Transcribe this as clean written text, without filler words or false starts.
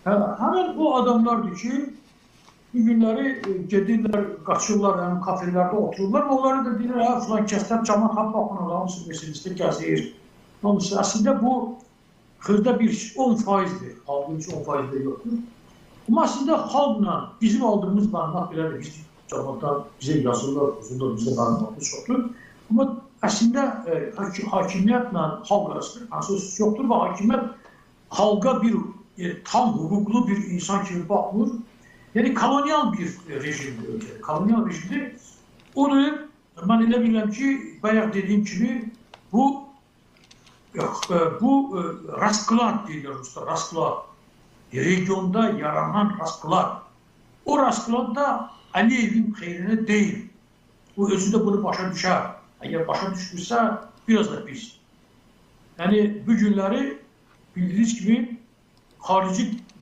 Hə, həmin o adamlardır ki, bu günləri gedirlər, qaçırlar, yəni kafelərdə otururlar. Onları da deyirlər, hə, filan kəslər camaat ha, baxın, hamısı Mercedesdə gəzir. Hamısı. Əslində bu xırda bir 10%-dir. Xalqın heç 10% də yoxdur. Amma əslində xalqla bizim aldığımız məlumat belədir. Biz camaatdan bizə yazırlar, uzunlar, bizdə məlumatımız çoxdur. Amma əslində hakimiyyətlə xalq arasında konsensus yoxdur və hakimiyyət xalqa bir tam hüquqlu bir insan kimi baxmır. Yəni kolonial bir rejimdir ölkədə. Kolonial rejimdir. Onu mən elə bilirəm ki, bayaq dediyim kimi bu rasklad deyirlər ruslar, rasklad. Regionda yaranan rasklad. O rasklad da Əliyevin xeyrinə deyil. O özü də bunu başa düşər. Əgər başa düşmürsə, biraz da pis. Yəni bu günləri bildiyiniz kimi xarici